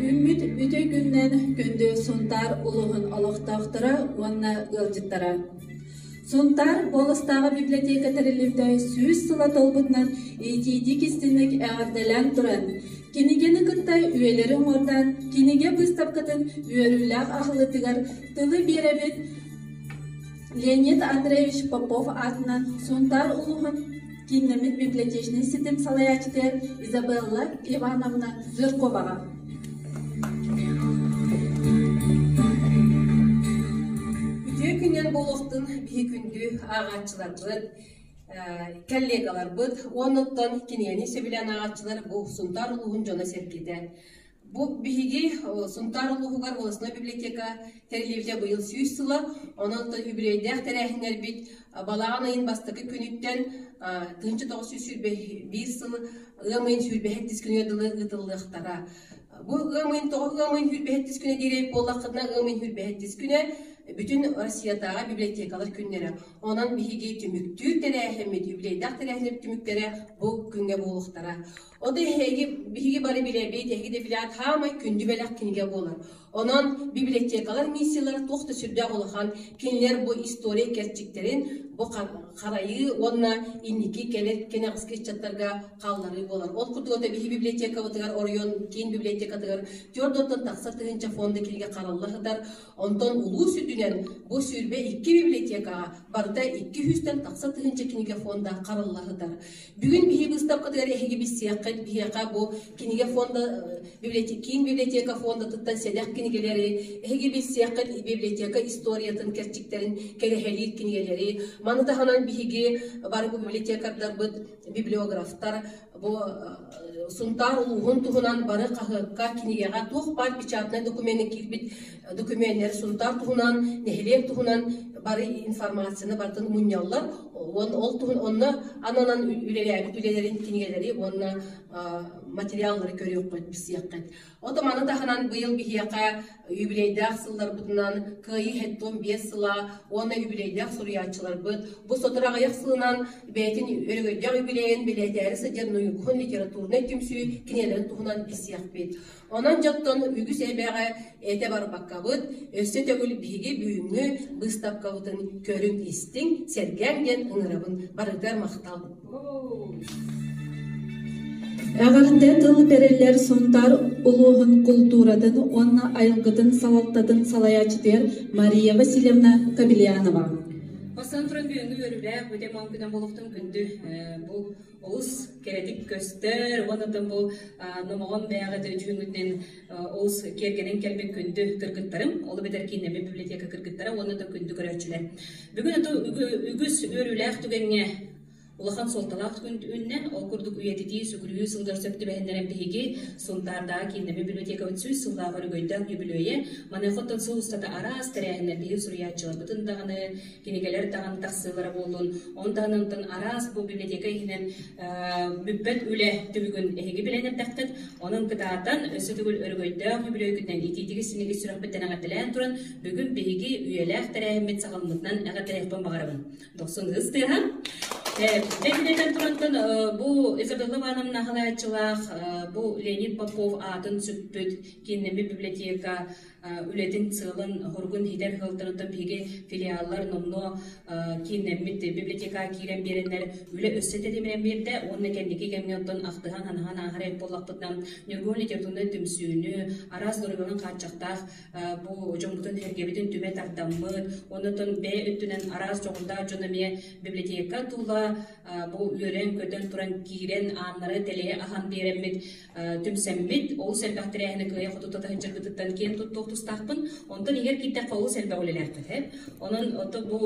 Үүммүт үтүө күнүнэн күндү Сунтаар улууһун олохтоохторо уонна ыалдьыттара! Сунтаар буоластааҕы библиотека тэриллибитэ 100 сыла туолбутунан итиитик истиҥник эҕэрдэлээн туран, кинигэни кытта үйэлэри уҥуордаан кинигэ быыстапкатын үөрүүлээх аһыллыытыгар тылы биэрэбит Леонид Андреевич Попов аатынан Сунтаар улууһун кииннэммит библиотечнай ситим салайааччытыгар Изабелла Ивановна Жирковаҕа. Үтүө күнүнэн буолуохтун биһи күндү ааҕааччыларбыт, коллегаларбыт уонна оттон кинигэни сөбүлээн ааҕааччылар бу Сунтаар улууһун дьоно-сэргэтэ. Бу биһиги Сунтаар улууһугар волостной библиотека тэриллибитэ быйыл 100 сыла, онон үбүлүөйдээх тэрээһиннэрбит балаҕан ыйын бастакы күнүттэн 1921 сыл ыам ыйын 27 күнүгэр дылы ыытыллыахтара. Бу ыам ыйын тоҕо ыам ыйын 27 күнэ диэри буоллаххытына ыам ыйын 27 күнэ бүтүн Россиятааҕы библиотекалар күннэрэ. Онон биһиги түмүктүүр тэрээһиммит, юбилейдаах тэрээһиннэр түмүктэрэ бу күҥҥэ буолуохтара. Ото эһиги биһиги бары билэбит, эһиги да билээт хаамай күндү бэлэх кинигэ буолар. Онон библиотекалар миссиялара туох да сүрдээх улахан, кинилэр бу история кэрчиктэрин бу харайыы уонна инники кэлэр кэнэҕэски ыччаттарга хаалларыы буолар. Ол курдук ото биһи библиотекабытыгар оройуон киин библиотекатыгар 4 тахса тыһыынча фонда кинигэ харалла сытар. Онтон улуус үрдүнэн бу 22 библиотекаҕа барыта 200-тэн тахса тыһыынча кинигэ фонда харалла сытар. Бүгүн биһи быыстапкатыгар эһиги билсиэххит, биһиэхэ бу кинигэ фонда, киин библиотека фондатыттан сэдэх кинигэлэри, эһиги билсиэххит библиотека историятын кэрчиктэрин кэрэһэлиир кинигэлэри. Маны таһынан биһиги бары бу библиотекардарбыт, библиографтар бу Сунтаар улууһун туһунан бары хаһыакка, кинигэҕэ туох баар печатнай докумены киирбит докуменнар Сунтаар туһунан, нэһилиэк туһунан бары информацияны барытын мунньаллар. Уон ол туһун онно ананан үлэлээбит үлэлэрин кинигэлэри уонна материаллары көрүөххүт, билсиэххит. Ото маны таһынан быйыл биһиэхэ юбилейдаах сылларбытынан Кыайыы 75 сыла уонна юбилейдаах суруйааччыларбыт бу сотору аҕыйах сылынан бэйэтин өрөгөйдөөх юбилейын бэлиэтээри сылдьар Нуйгуһун литературнай түмсүү кинигэлэрин туһунан билсиэхпит. Онон дьоттон үгүс эбэҕэ этэ барбаккабыт, өссө төгүл биһиги бүгүҥҥү быыстапкабытын көрүҥ-истиҥ, сэргээҥ диэн ыҥырабын. Барыгар махтал! Эҕэрдэ тыл бэриллэр Сунтаар улууһун култууратын уонна айылгытын салалтатын салайааччытыгар Мария Васильевна Кобельянова. Бастатан туран бүгүҥҥү үөрүүлээх бүтэ маҥ күнэн буолуохтун күндү бу олус кэрэтик көстөр уонна бу номоҕон бэйэҕит дьүһүҥҥүтүнэн олус киэргэнэн кэлбит күндү кыргыттарым, ол эбэтэр кииннэммит библиотека кыргыттара уонна да күндү көрөөччүлэр. Бүгүн үгүс үөрүүлээх түгэҥҥэ улахан суолталаах күн үүннэ. Ол курдук үйэтитии, сүгүрүйүү сылыгар сөп түбэһиннэрэн биһиги Сунтаардааҕы кииннэммит библиотекабыт 100 сыллаах өрөгөйдөөх үбүлүөйэ. Маныаха оттон сыл устата араас тэрээһиннэр биһиги суруйааччыларбытын даҕаны, кинигэлэр даҕаны тахсыылара буоллун. Ону таһынан оттон араас бу библиотека иһинэн бүппэт үлэ түбүгүн эһиги билэн эрдэххит. Онон кытаатан өссө төгүл өрөгөйдөөх үбүлүөйгүтүнэн итиитигит-синигит сүрэхпиттэн эҕэрдэлээн туран, бүгүн биһиги үйэлээх тэрээһиммит саҕаламмытынан эҕэрдэлиэхпин баҕарабын. Дохсун ыыс тыаһа. Бэбилэтэн турантан бу Изабелла Ивановна халааччылаах бу Леонид Попов аатын сүкпүт кииннэммит библиотека үлэтин сыалын хоругун иһитэр ыалтарыттан биһиги филиаллар номнуо кииннэммит библиотека киирэн биэрэннэр үлэ өссө тэтимирэн биэрдэ уонна кэнники кэмҥэ оттон ахтыһан ханаһан ааһар эбит буоллахпытына Ньургуһун литературнай түмсүүнү араас доруобуйанан хааччахтаах бу дьоммутун сэргэбитин түмэ тардаммыт, оннуттан бэйэ өттүнэн араас дьоҕурдаах дьон эмиэ библиотека тула бу үөрэн-көтөн туран киирэн ааннары тэлэйэ аһан биэрэммит түмсэммит олус элбэх тэрээһини кыайа хоту сылдьаргытыттан киэн туттуох тустаахпын. Онтон иһэр киирдэххэ олус элбэх үлэлээххит. Онон ото бу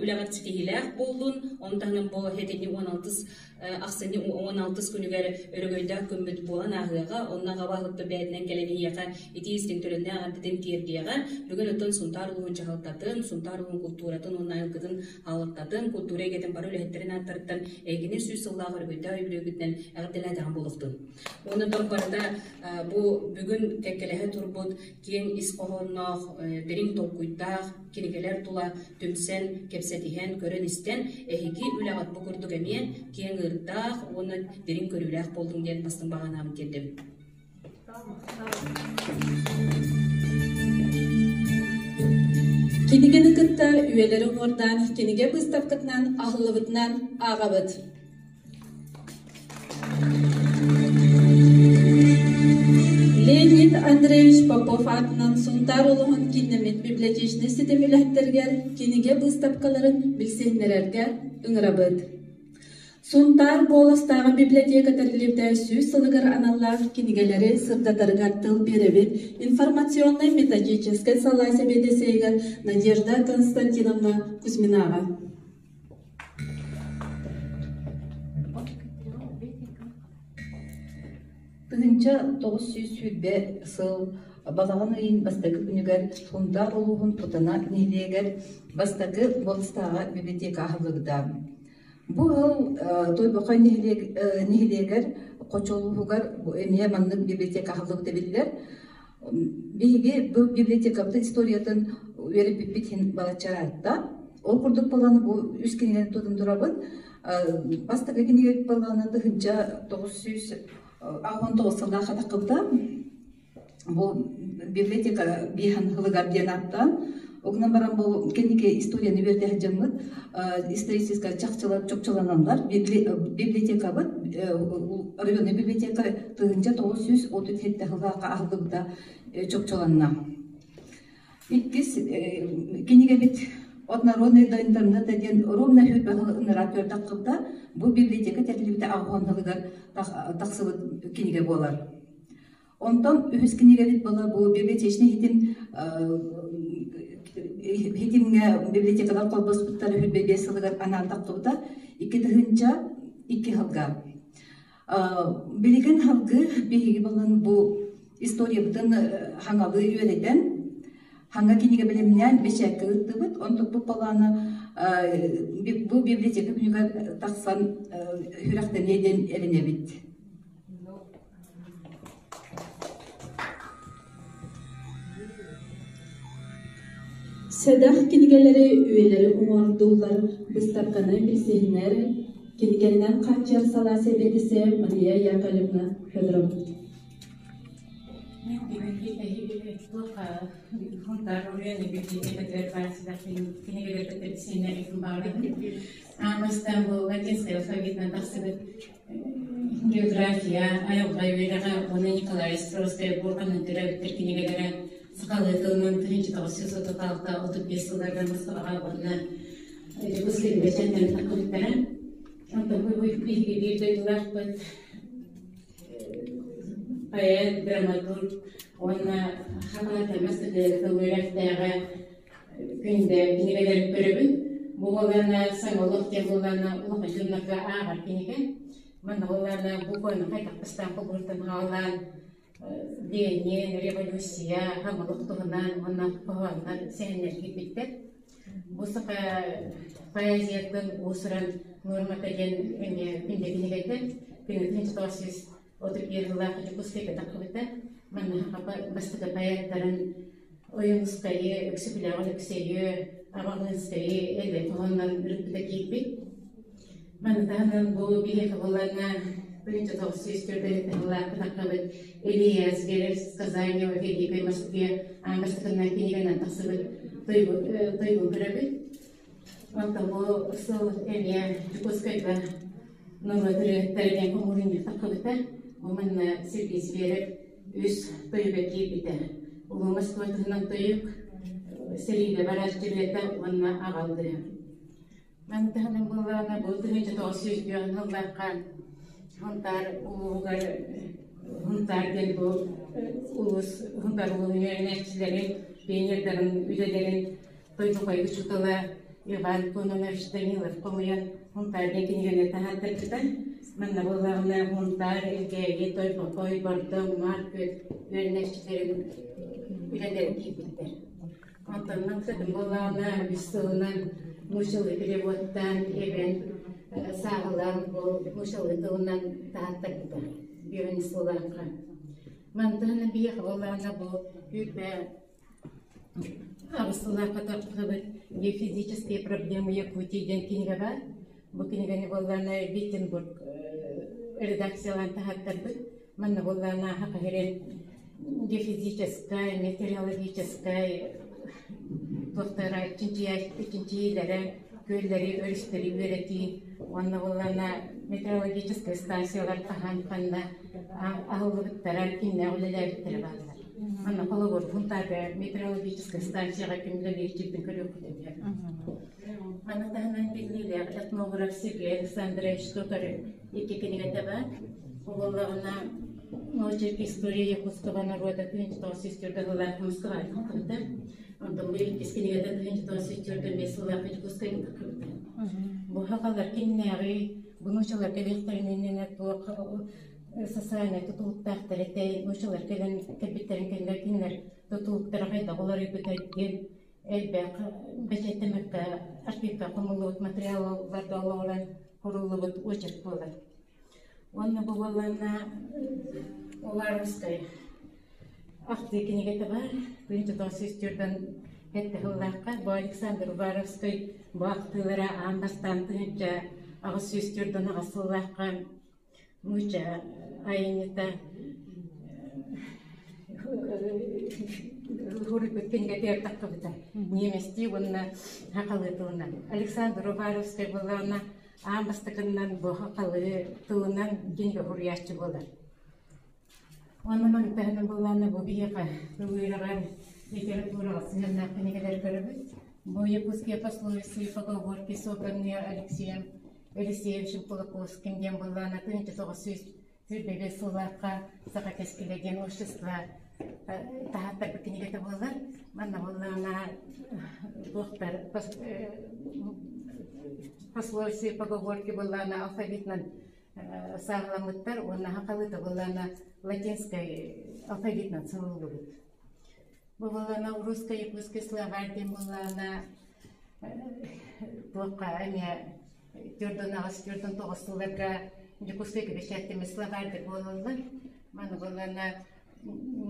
үлэҕит ситиһиилээх буоллун, ону таһынан бу хэтинни 16 ахсынньы 16 күнүгэр өрөгөйдөөх күммүт буолан ааһыаҕа. Онно аҕа баһылыкпыт бэйэтинэн кэлэн иһиэхэ итии истиҥ төлөннөөх эҕэрдэтин тиэрдиэҕэ. Бүгүн оттон Сунтаар улууһун дьаһалтатын, Сунтаар улууһун култууратын уонна айылгытын хаалыктатын, култуура эйгэтин бары үлэһиттэрин ааттарыттан эйгини 100 сыллаах өрөгөйдөөх үбүлүөйгүтүнэн эҕэрдэлээтэҕим буолуохтун. Уонна тон барыта бу бүгүн кэккэлэһэ турбут киэҥ ис хоһоонноох, дириҥ толкуйдаах кинигэлэр тула түмсэн, кэпсэтиһэн, көрөн-истэн, эһиги үлэҕит бу курдук эмиэ киэҥ ыырдаах уонна дириҥ көрүүлээх буоллун диэн бастыҥ баҕанаабын тиэрдэбин. Кинигэни кытта үйэлэри уҥуордаан кинигэ быыстапкатынан аһыллыбытынан ааҕабыт. Леонид Андреевич Попов аатынан Сунтаар улууһун кииннэммит библиотечнай ситим үлэһиттэригэр кинигэ быыстапкаларын билсиһиннэрэргэ ыҥырабыт. Сунтаар буоластааҕы библиотека тэриллибитэ 100 сылыгар аналлаах кинигэлэри сырдатарыгар тыл биэрэбит информационнай-методическай салаа сэбиэдиссэйигэр Надежда Константиновна Кузьминаҕа. 1920 сыл балаҕан ыйын бастакы күнүгэр Сунтаар улууһун Тутана нэһилиэгэр бастакы буоластааҕы библиотека аһыллыбыта. Бу ыал Тойбохой нэһилиэгэр Хочо улууһугар эмиэ маннык библиотека аһыллыбыта биллэр. Биһиги бу библиотекабыт историятын үөрэппиппит иһин балачча ыраатта. Ол курдук буолан бу үс кинигэни тутан турабын. Бастакы кинигэбит буоллаҕына 1969 сыллаах атаххыбыта. Бу библиотека биһан һылыгар диэн ааттаан, ол баран бу кэнники историяны үөрэтэ сылдьаммыт историческай чахчылар чопчуланаллар. Библиотекабыт районный библиотека 1937 сыллаахха аһыллыбыта чопчуланна. Иккис кинигэбит «От народной до интернета» диэн ровно сүүрбэ сыл ыныраа көрдөххүтэ бу библиотека тэриллибитэ аҕыс сылыгар тахсыбыт кинигэ буолар. Онтон үһүс кинигэбит была бу библиотечнай хитим хитимҥэ библиотекалар холбоспуттар 25 сылыгар анаан тахсыбыта 2002 сылга. Билигин халгы биһиги булан бу историябытын хаҥалыы үөрэтэн хаҥа кинигэ бэлэмнээн бэчээккэ ыыттыбыт. Онтукпут балаана бу библиотека күнүгэр тахсан сүрэхтэниэ диэн эрэнэбит. Сэдэх кинигэлэри үйэлэри уҥуордууллар, быыстапканы билсиһиннэр, кинигэннэн хааччыйар салаа сэбиэдиссэйэ Мария Яковлевна Федорова. Мин бүгүнкү эһиги туох Хунтаар уруйан библиотекатыгар баар кинигэлэргэ билсиһиннэриитин баҕарабын. Аан бастаан бу латинскай алфавитынан тахсыбыт География, айылҕа үөрэҕэ уонна Николай Островскай Буурҕанан төрөөбүттэр кинигэлэрэ сахалыы тылынан 1936-35 сылларга Москваҕа уонна Дьокуускайга бэчээттэнэн тахсыбыттара. Онтон бу биһиги биир дойдулаахпыт поэт, драматург уонна Хабаата бастакы тыл үөрэхтээҕэ Күндэ кинигэлэрин көрөбүн. Бу буоллаҕына саҥа олох диэн буоллаҕына улахан дьоннорго ааҕар кинигэ. Манна буоллаҕына буквально хайдах бастаан холбоһуктан хаалаан Ленин, революция, саҥа олох туһунан уонна хоһооннор сэһэннэр киирбиттэр. Бу саха поэзиятын уус-уран нуормата диэн эмиэ күндэ кинигэтэ. Күнүтүн 1931 сыллаах Дьокуускайга тахсыбыта. Манна бастакы поэттарын Ойуунускайы, Өксөкүлээх Өлөксөйү, Абаҕыынскайы элбэх хоһооннорун ырыппыта киирбит. Маны таһынан бу биһиэхэ буоллаҕына 1904 сыллаахха тахсыбыт Илья Зверев «Сказание о Великой Москве» аан бастакыннан кинигэнэн тахсыбыт тойгун көрөбүт. Онтон бу сыл эмиэ Дьокуускайга норуот ырыаһыттара диэн хомуурунньук тахсыбыта. Бу манна Сергей Зверев үс тойуга киирбитэ. Улуу Москва туһунан тойук, сэриигэ барар дьириэтэ уонна аҕалдыһа. Маны таһынан буоллаҕына бу 1905 сыллаахха Сунтаар улууһугар Сунтаар диэн бу улуус Сунтаар улууһун үөрэнээччилэрин, пионердарын үлэлэрин Тойбохой учуутала Иван Кононович Данилов хомуйан Сунтаар диэн кинигэни таһааттарбыта. Манна буоллаҕына Сунтаар, Элгээйи, Тойбохой, Бордоҥ, Маар Күөл үөрэнээччилэрин үлэлэрин киирбиттэр. Онтон мантан буоллаҕына үс сылынан нууччалыы переводтаан эбэн сааһылаан бу нууччалыы тылынан таһааттарбыта биэрэн сыллаахха. Мантан биһиэхэ буоллаҕына бу үүрбэ аҕыс сыллаахха тахсыбыт «Геофизические проблемы Якутии» диэн кинигэ баар. Бу кинигэни буоллаҕына Виттенбург редакциялаан таһааттарбыт. Манна буоллаҕына саха сирин геофизическай, метеорологическай туохтара чинчийиилэрэ, күөллэри, өрүстэри үөрэтии уонна буоллаҕына метеорологическай станциялар хаһан ханна аһыллыбыттара, кимнээх үлэлээбиттэрэ бааллар. Манна холобур Сунтаарга метеорологическай станцияҕа ким үлэлиир көрүөххүт этэ. Маны таһынан биллиилээх этнограф Сергей Александрович Токарев икки кинигэтэ баар. Буоллаҕына, Очерк история якутского народа 1904 сыллаах Москваҕа тахсыбыта. Онтон бу иккис кинигэтэ 1904 сыллаах Иркутскайга тахсыбыта. Бу сахалар кимнээҕий, бу нууччалар кэлиэхтэрин иннинэ туох социальнай тутулуктаахтар этэй, нууччалар кэлэн кэлбиттэрин кэннэ кинилэр тутулуктара хайдах уларыйбытай диэн элбэх бэчээттэммэккэ архивка хомуллубут материалларга олоҕуран суруллубут очерк буолар. Уонна бу буоллаҕына Уларовскай ахтыы кинигэтэ баар. 1904 сэттэ сыллаахха бу Александр Уваровскай бу ахтыылара аан бастаан 1848 сыллаахха нуучча айанньыта суруйбут кинигэтигэр тахсыбыта. Немецтии уонна сахалыы тылынан. Александр Уваровскай буоллаҕына аан бастакыннан бу сахалыы тылынан кинигэ суруйааччы буолар. Уонна маны таһынан буоллаҕына бу биһиэхэ тыл үөрэҕэр литератураҕа сыһыаннаах кинигэлэр көрөбүт. Бу Якутские пословицы и поговорки, собранные Алексеем Елисеевичем Кулаковским диэн буоллаҕына 1925 сыллаахха Саха кэскилэ диэн общество таһааттарбыт кинигэтэ буолар. Манна буоллаҕына туохтар пословицы и поговорки буоллаҕына алфавитынан сааһыламмыттар уонна сахалыыта буоллаҕына латинскай алфавитынан суруллубут. Бу буоллаҕына русско-якутский словарь диэн буоллаҕына туохха эмиэ 48 49 сылларга Дьокуускайга бэчээттэммит словарьдар буолаллар. Маны буоллаҕына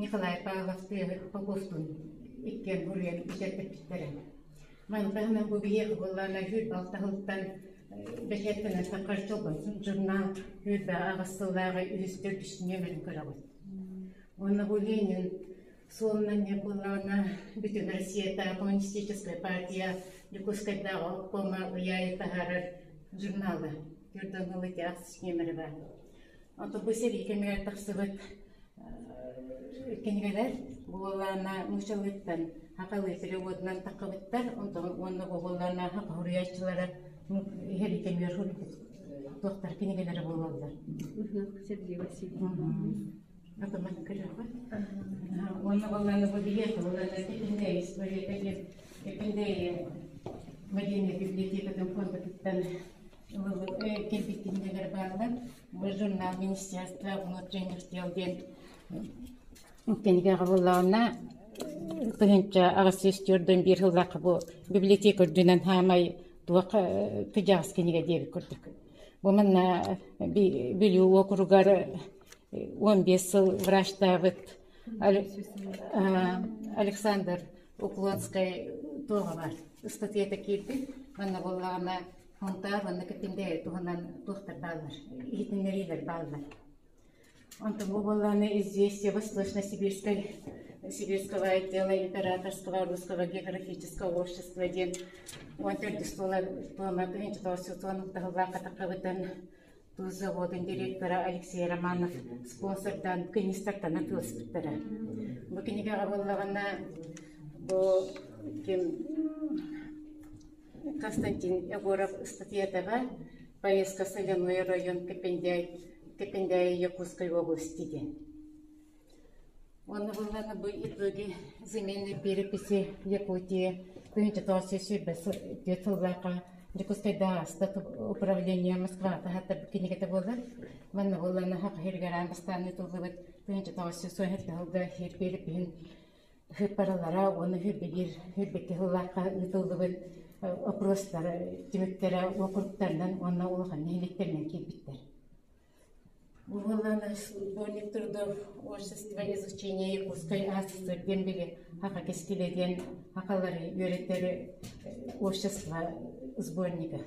Николай Павлов Поповтуун иккиэн суруйан бэчээттэппиттэрэ. Маны таһынан бу биһиэхэ буоллаҕына 26 сылтан бэчээттэнэн таххар Чолбон журнал 28 сыллааҕы үһүс төрдүс нүөмэрин көрөҕүт. Уонна бу Ленин суолунан диэн буоллаҕына Бүтүн Россията коммунистическая партия Дьокуускайдааҕы обкома ый аайы таһаарар журнала Төрдөн ылытыах нүөмэрэ баар. Онтон бу сэрии кэмигэр тахсыбыт кинигэлэр буоллаҕына нууччалыыттан сахалыы переводунан таххыбыттар, онтон уонна бу буоллаҕына саха суруйааччылара сэрии кэмигэр суруйбут туохтар кинигэлэрэ буолаллар. Сергей Васильевич. Уонна буоллаҕына бу биһиэхэ буоллаҕына Кэпиндээйи историята диэн Кэпиндээйи модельнай библиотекатын фондатыттан кэлбит кинигэлэр бааллар. Бу журнал Министерство внутренних дел диэн кинигэҕэ буоллаҕына 1841 сыллаахха бу библиотека үрдүнэн саамай туох кыдьаҕас кинигэ диэбит курдук. Бу манна Бүлүү уокуругар 15 сыл врачтаабыт Александр Уклонскай туоҕа баар ыстатыйата киирбит. Манна буоллаҕына Сунтаар уонна Кэппиндээйи туһунан туохтар бааллар, иһитиннэриилэр бааллар. Онтон бу буоллаҕына «Известия Восточно-Сибирской Сибирского отдела императорского русского географического общества» диэн 14 туола туома 1910 таххабытын Туус заводун директора Алексей Романов спонсордаан кинистартан атыыласпыттара. Бу кинигэҕэ буоллаҕына бу ким Константин Егоров ыстатыйатаҕа поездка Соляной район Кэпэндээйи Якутской области диэн. Уонна буоллаҕына бу итоги земельной переписи Якутии 1924 сыллаахха Дьокуускайдааҕы управление Москваҕа таһааттарбыт кинигэтэ буолар. Манна буоллаҕына саха сиригэр аан бастаан ыытыллыбыт 1947 сылга сир перепиһин сыыппаралара уонна сүүрбэ 1 сыллаахха ыытыллыбыт опростар түмүктэрэ уокуруктарынан уонна улахан нэһилиэктэринэн киирбиттэр. Буоллаҕына сборник трудов общества изучения Якутской АССР диэн били саха кэскилэ диэн сахалары үөрэтэр общество сборнига.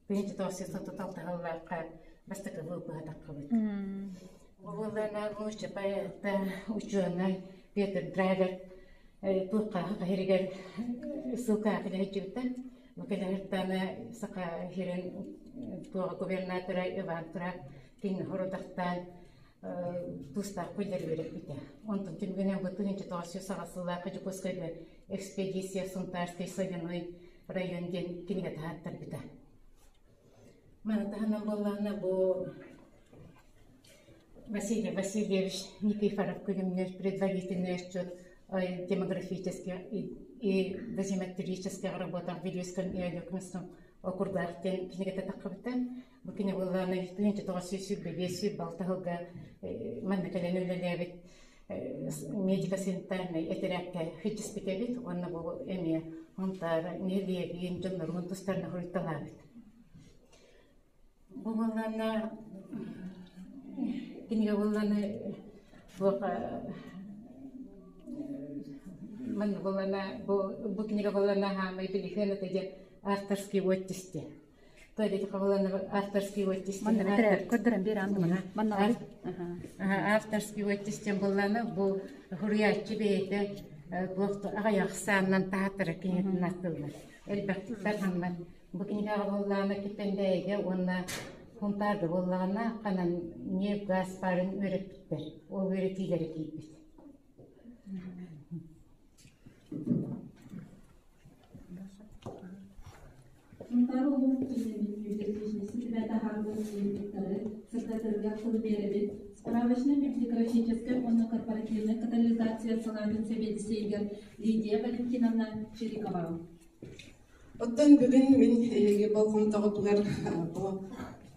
1936 сыллаахха бастакы выпуһа таххыбыт. Буоллаҕына нуучча поэта, учуонай Петр Драйвер туохха саха сиригэр ссылкаҕа кэлэ сылдьыбыта. Бу кэлэһэртаана Саха сирин туоҕа губернатора Иван Крак кинини хорудахтаан тустаах күллэри үөрэппитэ. Онтон түмүгүнэн бу 1908 сыллаахха Дьокуускайга экспедиция Сунтарский соляной район диэн кинигэ таһааттарбыта. Маны таһынан буоллаҕына бу Василий Васильевич Никифоров күлүмнүүр предварительный отчет о демографических и дозиметрических работах в Вилюйском и Олекминском округах диэн кинигэтэ таххыбыта. Бу кини буоллаҕына 1925 сылга манна кэлэн үлэлээбит медико-санитарнай этэрээккэ сылдьыспыт эбит уонна бу эмиэ Сунтаар нэһилиэгин дьоннорун тустарына суруйталаабыт. Бу буоллаҕына кинигэ буоллаҕына туох манна буоллаҕына бу бу кинигэ буоллаҕына хаамай билиһиэн ата диэн авторский оттисти. То эти буоллаҕына авторский оттисти. Манна бэтэрэ көрдөрөн биэр аан манна. Манна Авторский оттистен буоллаҕына бу суруйааччы бэйэтэ туох аҕыйах сааннан таһааттара кинигэтин аттыллар. Элбэхтик тарҕаммат. Бу кинигэҕэ буоллаҕына Киппэндээйигэ уонна Сунтаарга буоллаҕына ханан ньиэп гаас баарын үөрэппиттэр. Ол үөрэтиилэрэ киирбит. Сунтаар улууһун киинин библиотечнай ситимэ таһаарбыт ыйытыктары сырдатарга тыл биэрэбит. Справочно-библиографическай уонна корпоративнай катализация салаатын сэбиэдиссэйигэр Лидия Валентиновна Чириковаҕа. Оттон бүгүн мин эһиги болҕомтоҕутугар бу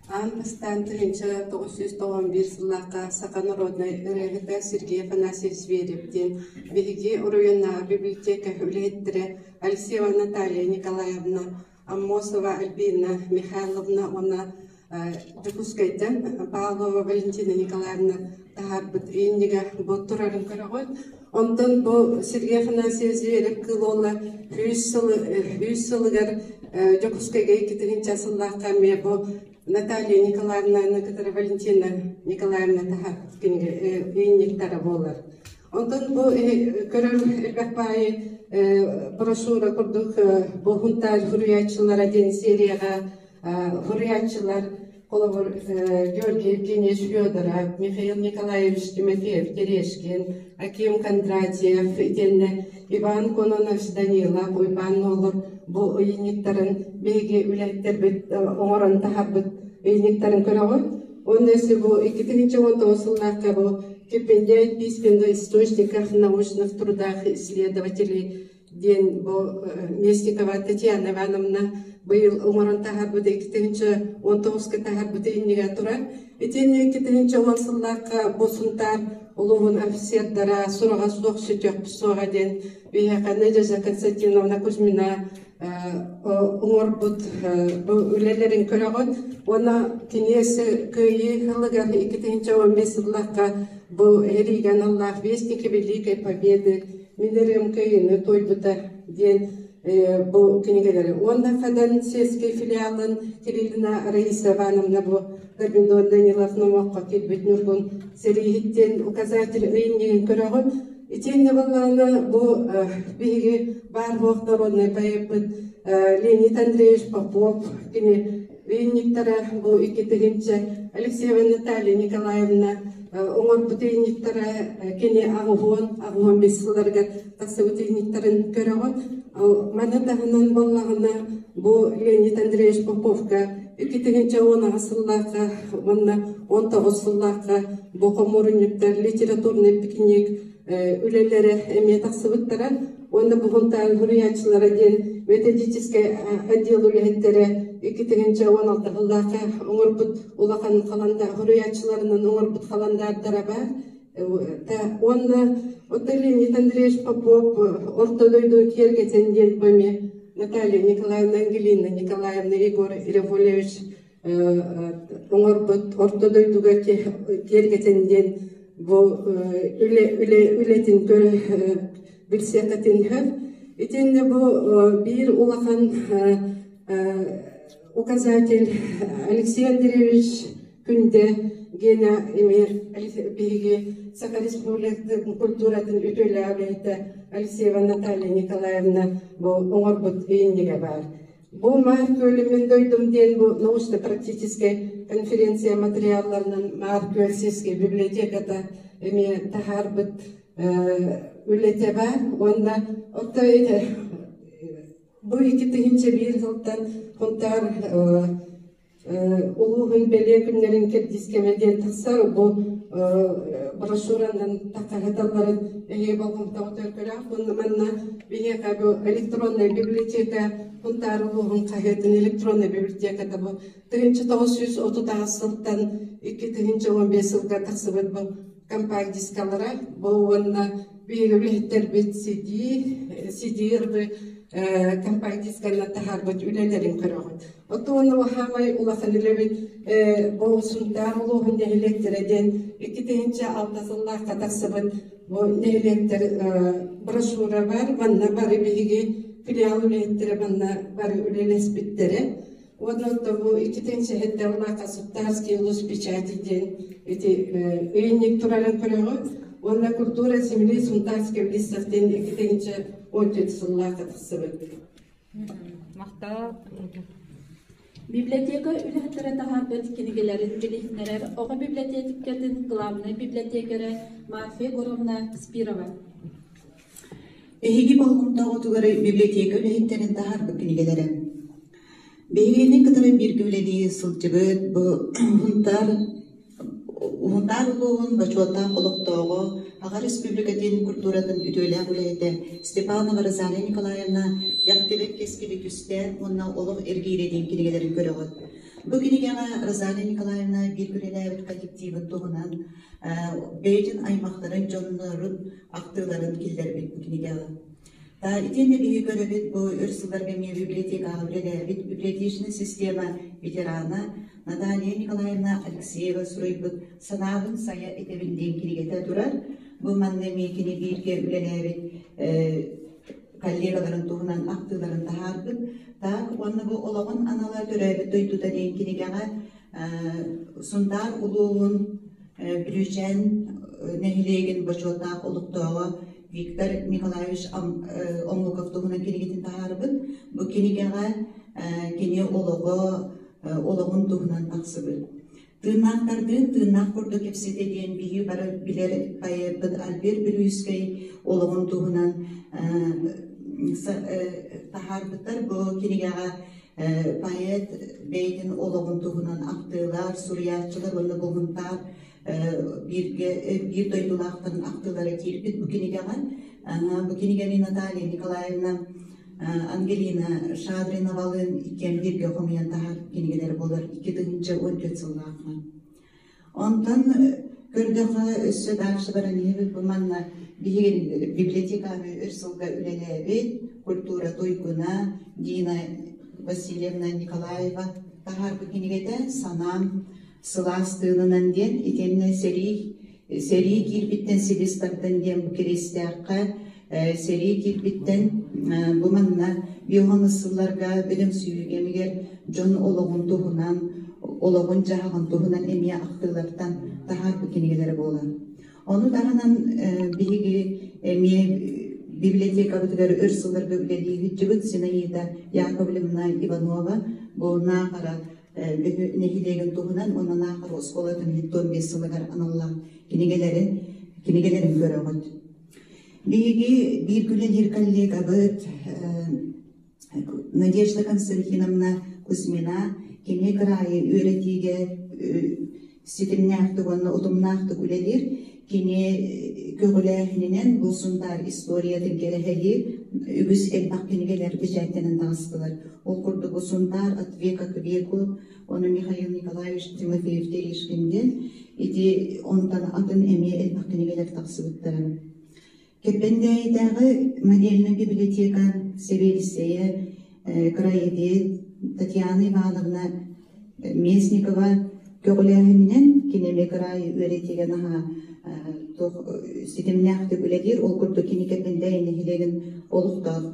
аан бастаан 1991 сыллаахха саха народнай ырыаһыта Сергей Афанасьевич Зверев диэн биһиги оройуоннааҕы библиотека үлэһиттэрэ Алексеева Наталья Николаевна, Аммосова Альбина Михайловна уонна Дьокуускайтан Павлова Валентина Николаевна таһаарбыт ыйынньыга бу турарын көрөҕүт. Онтон бу Сергей Афанасьевич Зверев кыыл уола 100 сылыгар Дьокуускайга 2 сыллаахха эмиэ бу Наталья Николаевнаны кытары Валентина Николаевна таһаарбыт кинигэ ыйынньыктара буолар. Онтон бу көрөр элбэх баайы брошюра курдук бу Сунтаар суруйааччылара диэн серияҕа суруйааччылар холобур Георгий Евгеньевич Федоров, Михаил Николаевич Тимофеев Терешкин, Аким Кондратьев итиэннэ Иван Кононович Данилов, Уйбаан Нуолур бу ыйынньыктарын биһиги үлэһиттэрбит оҥорон таһаарбыт ыйынньыктарын көрөҕүт. Уонна өссө бу 2019 сыллаахха бу Киппендяй письменных источниках научных трудах исследователей диэн бу Местникова Татьяна Ивановна быйыл оҥорон таһаарбыт 2019-ка таһаарбыт ыйынньыга турар. Итиэннэ 2010 сыллаахха бу Сунтаар улууһун офицердара сураҕа суох сүтүөх суоҕа диэн биһиэхэ Надежда Константиновна Кузьмина оҥорбут бу үлэлэрин көрөҕүт уонна кини өссө Кыайыы сылыгар 2015 сыллаахха бу сэриигэ аналлаах «Вестники Великой Победы» мин ырыам кыайыыны туойбута диэн бу кинигэлэри уонна Хадан сельскэй филиалын Кириллина Раиса Ивановна бу Гаврил Данилов номоххо киирбит Ньургун сэрииһит диэн указатель ыйынньыгын көрөҕүт. Итиэннэ буоллаҕына бу биһиги баар буох народнай поэппыт Леонид Андреевич Попов кини ыйынньыктара бу 2 тыһыынча Алексеева Наталья Николаевна оҥорбут ыйынньыктара кини 85 сылларыгар тахсыбыт ыйынньыктарын көрөҕүт. Маны таһынан буоллаҕына бу Бу Леонид Андреевич Поповка 2010 сыллаахха уонна 19 сыллаахха бу хомуурунньуктар литературный пикник үлэлэрэ эмиэ тахсыбыттара уонна бу Хунтаан суруйааччылара диэн методическай отдел үлэһиттэрэ 2016 сыллаахха оҥорбут улахан халандаар суруйааччыларынан оҥорбут халандаардара баар. Уонна оттон Леонид Андреевич Попов Орто дойду киэргэтин диэн бу эмиэ Наталья Николаевна Ангелина Николаевна Егор Револевич оҥорбут Орто дойдуга киэргэтин диэн бу үлэ үлэ үлэтин билсиэххитин сөп. Итиннэ бу биир улахан указатель Алексей Андреевич Күндэ Гена эмиэ биһиги Саха Республикатын культуратын үтүөлээх үлэһитэ Алексеева Наталья Николаевна бу оҥорбут ыйынньыга баар. Бу Маар күөлү мин дойдум диэн бу научно-практическай конференция материалларынан Маар күөл сельскэй библиотеката эмиэ таһаарбыт үлэтэ баар уонна оттон бу 2001 сылтан Хунтаар улууһун бэлиэ күннэрин кэрдиискэмэ диэн тахсар бу брошюранан таххаһыталларын эһиги болҕомтоҕутугар көрөөх уонна манна биһиэхэ бу электронная библиотека Хунтаар улууһун хаһыатын электронная библиотеката бу 1938 сылтан 2015 сылга тахсыбыт бу компакт-дискалара бу уонна биһиги үлэһиттэрбит CD, CD-рбы компакт-дисканан таһаарбыт үлэлэрин көрөҕүт. Оттон хаамай улахан үлэбит бу Сунтаар улууһун нэһилиэктэрэ диэн 2006 сыллаахха тахсыбыт бу нэһилиэктэр брошюра бар. Манна бары биһиги филиал үлэһиттэрэ манна бары үлэлэспиттэрэ. Уонна оттон бу 2007 сыллаахха Сунтарский улус печати диэн ити ыйынньык турарын көрөҕүт. Уонна культура земли Сунтарский выставка диэн 2014 сыллаахха тахсыбыт. Махтал. Библиотека үлэһиттэрэ таһаарбыт кинигэлэрин билиһиннэрэр оҕо библиотекатын главнай библиотекарэ Марфа Егоровна Спирова. Эһиги болҕомтоҕутугар библиотека үлэһиттэрин таһаарбыт кинигэлэрэ. Биһигини кытары бииргэ үлэлии сылдьыбыт бу Хунтаар Уһунтаар улууһун бочуоттаах олохтооҕо, Аҕа Республикатын культуратын үтүөлээх үлэһитэ Степанова Розалия Николаевна «Кэхтибэт кэскили түстээн уонна олох эргиирэ» диэн кинигэлэрин көрөҕүт. Бу кинигэҕэ Розалия Николаевна бииргэ үлэлээбит коллективын туһунан бэйэтин аймахтарын, дьоннорун ахтыыларын киллэрбит бу кинигэҕэ. Итиэннэ биһиги көрөбүт бу өр сылларга эмиэ библиотекаҕа үлэлээбит библиотечнай система ветерана Наталья Николаевна Алексеева суруйбут «Санаабын сайа этэбин» диэн кинигэтэ турар. Бу манна эмиэ кини бииргэ үлэлээбит коллегаларын туһунан ахтыыларын таһаарбыт. Так уонна бу олоҕун анала төрөөбүт дойдута диэн кинигэҕэ Сунтаар улууһун Бүлүүчээн нэһилиэгин бочуоттаах олохтооҕо Виктор Николаевич Омуков туһунан кинигэтин таһаарбыт. Бу кинигэҕэ кини олоҕо, олоҕун туһунан тахсыбыт. Тыыннаахтардыын тыыннаах курдук кэпсэтэ диэн биһиги бары билэр поэппыт Альберт Бүлүүскэй олоҕун туһунан таһаарбыттар. Бу кинигэҕэ поэт бэйэтин олоҕун туһунан ахтыылар, суруйааччылар уонна булгунтаар бииргэ биир дойдулаахтарын ахтыылара киирбит бу кинигэҕэ. Бу кинигэни Наталья Николаевна Ангелина Шадриновалыын иккиэн бииргэ хомуйан таһаар кинигэлэр буолар 2014 сыллаахха. Онтон көрдөххө өссө дальше баран иһэбит бу манна биһиги библиотеканы өр сылга үлэлээбит культура туйгуна Дина Васильевна Николаева таһаарбыт кинигэтэ «Санаам сылаас тыынынан» диэн итиэннэ сэрии сэрии киирбиттэн силис тардан диэн бу Кириэстээххэ сэрии киирбиттэн бу манна биоһонус сылларга бөдөҥсүйүү кэмигэр дьон олоҕун туһунан олоҕун-дьаһаҕын туһунан эмиэ ахтыылартан таһаарбыт кинигэлэрэ буолар. Ону таһынан биһиги эмиэ библиотекабытыгар өр сылларга үлэлии сылдьыбыт Зинаида Яковлевна Иванова бу Наахара нэһилиэгин туһунан уонна Наахара оскуолатын 75 сылыгар аналлаах кинигэлэрин кинигэлэрин көрөҕүт. Биһиги биир үлэлиир коллегабыт. Надежда Константиновна Кузьмина кини кыраайы үөрэтиигэ ситимнээхтик уонна утумнаахтык үлэлиир. Кини көҕүлээһининэн бу Сунтаар историятын кэрэһэлиир үгүс элбэх кинигэлэр бэчээттэнэн таҕыстылар. Ол курдук бу Сунтаар от века к веку ону Михаил Николаевич Тимофеев-Теришкин диэн ити онтон атын эмиэ элбэх кинигэлэр тахсыбыттара. Кэппэндээйитээҕи модельнай библиотека сэбиэдиссэйэ краевед Татьяна Ивановна Местникова көҕүлээһининэн кини эмиэ кыраай үөрэтиигэ наһаа туох ситимнээхтик үлэлиир. Ол курдук кини Кэппэндээйи нэһилиэгин олохтоох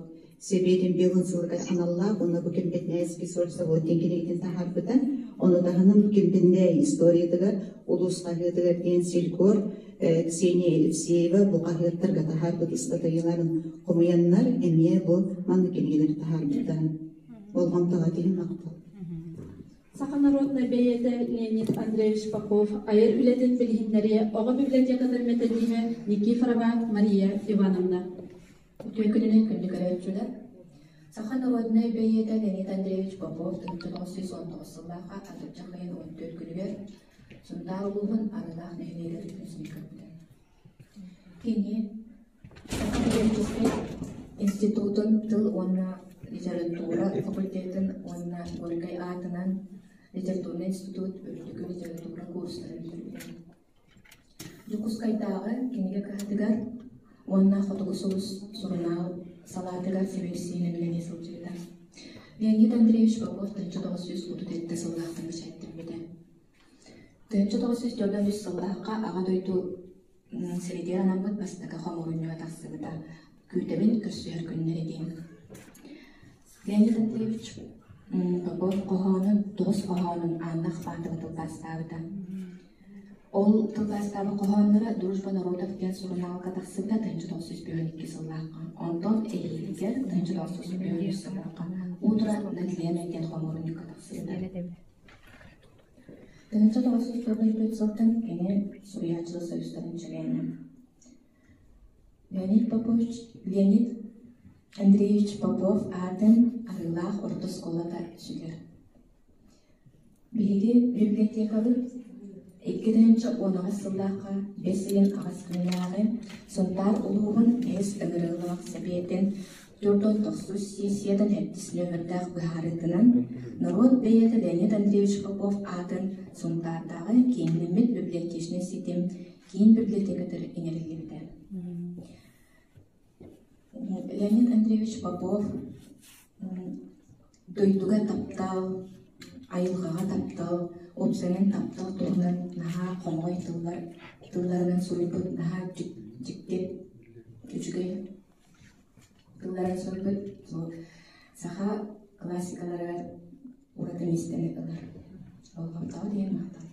Сэбиэтин биылын сылыгар аналлаах уонна бу Кимпетнээйский сользавод диэн кинигэтин таһаарбыта. Ону таһынан Кимпеннээй историятыгар улуус хаһыатыгар диэн селькор Ксения Елисеева бу хаһыаттарга таһаарбыт ыстатыйаларын хомуйаннар эмиэ бу маннык кинигэлэри таһаарбыттара. Болҕомтоҕо киһи махтал. Саха народнай бэйиэтэ Леонид Андреевич Попов айар үлэтин билиһиннэриэ оҕо библиотекатын методиһа Никифорова Мария Ивановна. Үтүө күнүнэн күндү көрөөччүлэр! Саха народнай бэйиэтэ Леонид Андреевич Попов 1919 сыллаахха атырдьах ыйын 14 күнүгэр Сунтаар улууһун Арыылаах нэһилиэгэр күн сирин көрбүтэ. Кини Саха педагогическай институтун тыл уонна литература факультетын уонна Горькай аатынан литературнай институт үрдүкү литература курстарын бүтэрбитэ. Дьокуускайдааҕы кинигэ кыһатыгар уонна Хотугу сулус сурунаал салаатыгар сэбиэдиссэйинэн үлэлии сылдьыбыта. Леонид Андреевич Попов 1937 сыллаахтан бэчээттэммитэ. 1943 сыллаахха Аҕа дойду сэриитигэр анаммыт бастакы хомуурунньуга тахсыбыта. Күүтэбин көрсүһэр күннэри диэн. Леонид Андреевич Попов хоһоонун, тоҕус хоһоонун Анна Ахматова тылбаастаабыта. Ол тылбаастаабыт хоһоонноро «Дружба народов» диэн сурунаалга тахсыбыта 1952 сыллаахха. Онтон эһиилигэр 1953 сыллаахха «Утро над Леной» диэн хомуурунньукка тахсыбыта. 1994 сылтан кини суруйааччылар союзтарын чилиэнэ. Леонид Попович Леонид Андреевич Попов аатын Арыылаах орто оскуолата сүгэр. Биһиги библиотекабыт 2018 сыллаахха бэс ыйын аҕыс күннээҕи Сунтаар улууһун бэһис ыҥырыылаах сэбиэтин 49 сессиятын сэттис нүөмэрдээх быһаарыытынан норуот бэйиэтэ Леонид Андреевич Попов аатын Сунтаардааҕы кииннэммит библиотечнай ситим киин библиотекатыгар иҥэриллибитэ. Леонид Андреевич Попов дойдуга таптал, айылҕаҕа таптал, уопсайынан таптал туһунан наһаа хомоҕой тыллар тылларынан суруйбут наһаа дьикти үчүгэй тылларын суруйбут саха классикаларыгар ураты миэстэни ылар. Болҕомтоҕо диэн махтал.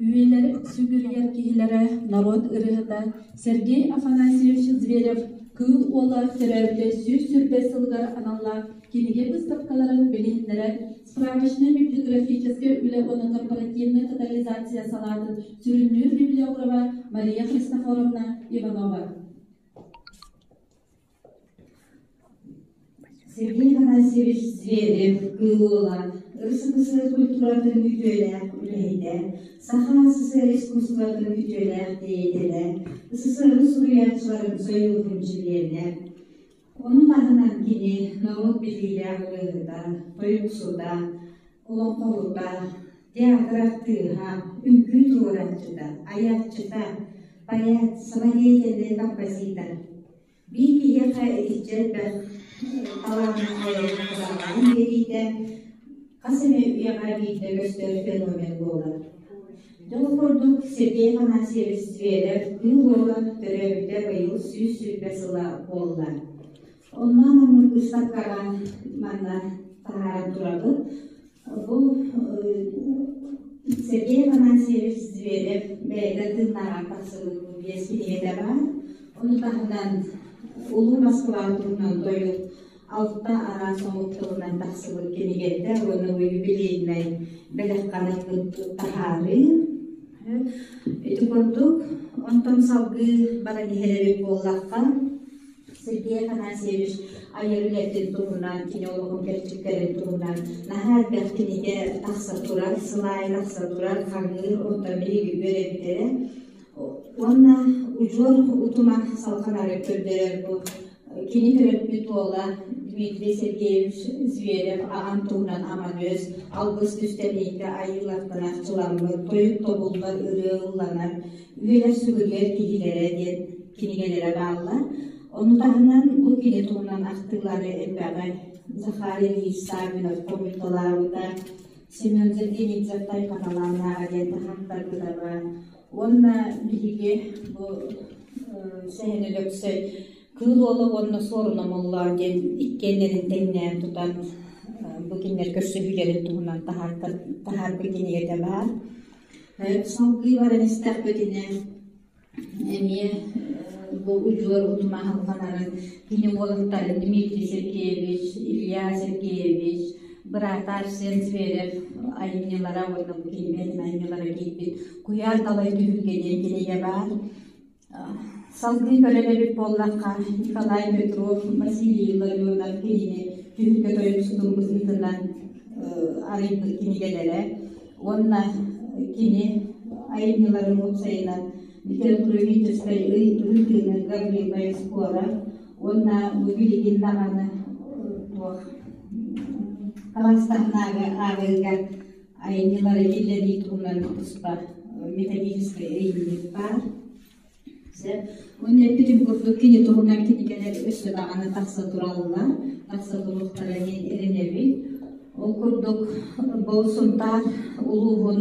Үйэлэри сүгүрүйэр киһилэрэ норуот ырыаһыта Сергей Афанасьевич Зверев Кыыл Уола төрөөбүтэ 120 сылыгар аналлаах кинигэ быыстапкаларын билиһиннэрэр справочнай-библиографическай үлэ уонна корпоративнай тотализация салаатын сүрүннүүр библиографа Мария Христофоровна Иванова. Сергей Афанасьевич Зверев, Кыыл Уола, РСФСР культуратын үтүөлээх үлэһитэ, Саха СССР искусствотын үтүөлээх деятелэ, СССР суруйааччыларын сойууһун чилиэнэ. Ону таһынан кини норуот биллиилээх ырыаһыта, тойуксута, олоҥхоһута, театр артыыһа, үҥкүү туруорааччыта, айааччыта, поэт, самодеятельнай композитор. Биир киһиэхэ итиччэ элбэх талааннаах кыһалҕаны биэриитэ хас эмэ үйэҕэ биирдэ көстөр феномен буолар. Дьол курдук Сергей Афанасьевич Зверев Кыыл Уола төрөөбүтэ быйыл 120 сыла буолла. Онно анаммыт быыстапкаҕа манна таһааран турабыт. Бу Сергей Афанасьевич Зверев бэйэтэ тыыннааҕар тахсыбыт бу биэс кинигэтэ баар. Ону таһынан Улуу Москва туһунан тойук алта араас омук тылынан тахсыбыт кинигэтэ уонна бу юбилейнай бэлэххэ таһаарыы. Ити курдук, онтон салгыы баран иһэр эбит буоллахха, Сергей Афанасьевич айар үлэтин туһунан, кини олоҕун кэрчиктэрин туһунан наһаа элбэх кинигэ тахса турар, сыл аайы тахса турар, хаҥыыр, онтон биһиги үөрэбитэрэ. Уонна удьуор утума салҕанары көрдөрөр бу кини төрөппүт уола Дмитрий Сергеевич Зверев аҕам туһунан аман-өс, алгыс түстэниитэ айыылартан арчыламмыт, тойук тобуллар ырыа ылланар, үөрэр сүгүрүйэр киһилэрэ диэн кинигэлэрэ бааллар. Ону таһынан бу кини туһунан ахтыылары элбэҕи Захар Ильич Саввинов хомуйталаабыта, Семен Зергеницев Тайхаталааннааҕа диэн таһааттарбыта баар. Уонна биһиги бу Сэһэн Өлөксөй Кыыл Уола уонна Суоруна Моллоо диэн иккиэннэрин тэҥнээн тутан бу кинилэр көрсүһүүлэрин туһунан таһаарбыт кинигэтэ баар. Салгыы баран истэхпитинэ эмиэ бу удьуор утума аһылҕанарын кини уолаттарын Дмитрий Сергеевич, Илья Сергеевич, быраата Арсен Зверев айымньылара уонна бу кинигэ айымньылара киирбит «Куйаар далай түһүлгэ» диэн кинигэ баар. Салгыы көрөр эбит буоллахха, Николай Петров, Василий Илларионов кинини түһүлгэ тойуксутун быһыытынан арыйбыт кинигэлэрэ уонна кини айымньыларын уопсайынан литературоведческай ырытыыны Гаврил Боескоров уонна бу билигин даҕаны туох кылаастаһынааҕы ааҕыыга айымньылары киллэрии туһунан туспа методическай ыйынньык баар. Уонна эппитим курдук кини туһунан кинигэлэр өссө даҕаны тахса тураллар, тахса туруохтара диэн эрэнэбин. Ол курдук бу Сунтаар улууһун